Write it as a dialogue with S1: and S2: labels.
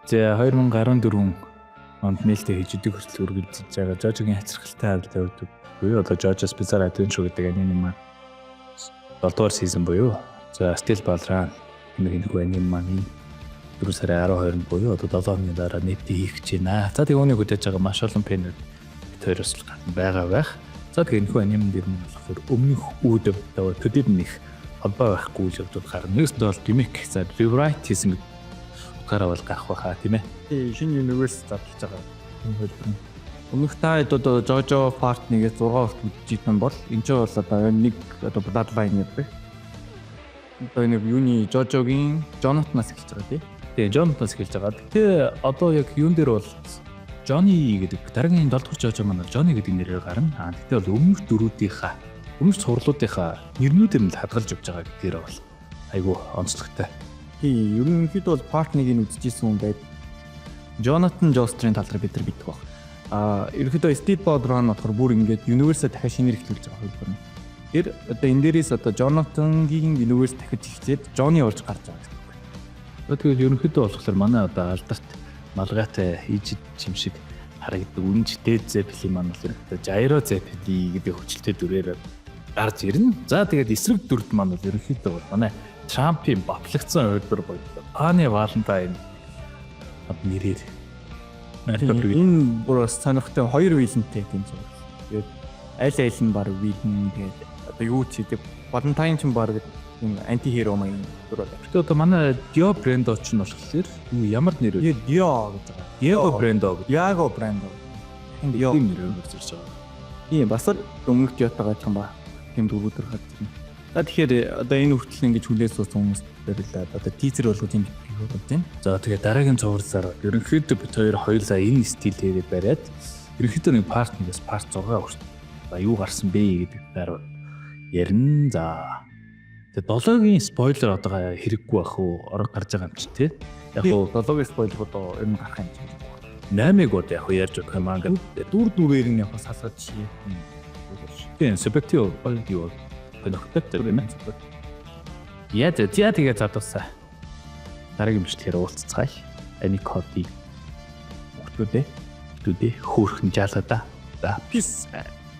S1: За, 2014 онд нээлттэй хийж идэг хүртэл үргэлжилж байгаа Жожогийн хацралтай хаалт явдаг буюу одоо Jojo's Bizarre Adventure гэдэг аниме маань 7 дугаар season буюу за Steel Ball Run гэх нэг аниме маань энэ 4 сарын 12-нд буюу одоо 7 хоногийн дараа нээлттэй хийх гэж байна. За, тэгээ үүнийг хүлээж байгаа маш олон fan үүд бид хоёроос л гадна байгаа байх. За, тэгээ энэхүү аниме дэр нь болохоор өмнөх үүд төдийд нь их холбоо байхгүй үйл явдлууд гарна. Нэгсэндээ бол remake, за rewrite хийсэн гэдэг утгаараа бол гарах байхаа, тийм ээ.
S2: Тий, шинэ universe задлж байгаа энэ хөлбөр нь. Өмнөх та хэд одоо Jojo Part 1-ээс 6 хүртэл үзчихсэн бол энэ ч бол одоо нэг одоо Bloodline гэдэг. Одоо нэг юуны Jojo-гийн Jonathan-аас эхэлж байгаа, тий.
S1: Тэгээ Jonathan-аас эхэлж байгаа. Гэтэ одоо яг юун дээр бол Johnny гэдэг дараагийн 7 дугаар Jojo маань Johnny гэдэг нэрээр гарна. Аа, гэтэ бол өмнөх дөрүүдийнхаа, өмнөх цувралуудынхаа нэрнүүдээр нь л хадгалж явж байгаа гэдгээр бол айгүй онцлогтой.
S2: Тий, ерөнхийдөө бол Part 1-ийг үзчихсэн хүн байд. Jonathan Joestar-ын талаар бид нар мэдэх баг. Аа, ерөнхийдөө Steel Ball Run болохоор бүр ингээд universe дахиад шинээр эхлүүлж байгаа хөлбөр нь. Тэр одоо энэ дээрээс одоо Jonathan-гийн universe дахиж эхлээд Johnny болж гарч байгаа гэсэн үг.
S1: Тэгэхээр ерөнхийдөө болохоор манай одоо алдарт малгайтай ижид чим шиг харагддаг үнж дээд Zeppeli маань бол ерөнхийдөө Gyro Zeppeli гэдэг хүчлээ дүрээр гарч ирнэ. За, тэгээд эсрэг дүрд маань бол ерөнхийдөө бол манай Трампын баплагдсан хувилбар буюу Funny Valentine нэрээр.
S2: Энэ бүр бас сонирхтой хоёр villain тэй тийм зураг. Тэгээд аль аль нь баг villain, тэгээд одоо юу ч хийдэг Valentine ч баг тийм anti-hero маяг дүр болоо.
S1: Тэгээд одоо манай Dio Brando ч нь болохоор ямар нэр вэ?
S2: Dio гэж байгаа.
S1: Diego Brando гэдэг.
S2: Diego Brando.
S1: Dio тийм нэрээр гарч ирж байгаа.
S2: Тийм, бас л өмнөх Dio-тойгоо адилхан ба. Тийм дөрвүүдэр гарч ирнэ. За, тэгэхээр одоо энэ хүртэл ингэж хүлээж суусан хүмүүст баярлалаа. Одоо teaser болгож юм бодож байна.
S1: За, тэгээ дараагийн цувралаар ерөнхийдөө бид хоёр хоёулаа энэ стилээрээ бариад ерөнхийдөө нэг part 1-ээс part 6 хүртэл за юу гарсан бэ гэдэг талаар ярина. За, тэгээ долоогийн spoiler одоо хэрэггүй бах уу? Орон гарч байгаа юм чи, тий.
S2: Яг уу долоогийн spoiler одоо ер нь гарах юм чи.
S1: 8-ыг одоо яг ярьж өгөх юм аа ингээд.
S2: Дүр дүрээр нь яг салгаж ший.
S1: Тийм, субъектив бол юу сонирхолтой, тийм ээ. Яа, за тэгээ залуусаа. Дараагийн бичлэгээр уулзцгаая. Ани коди
S2: Хүүхдүүдээ.
S1: Хүүхдүүдээ хөөхөн жаалаа да. За.
S2: Peace.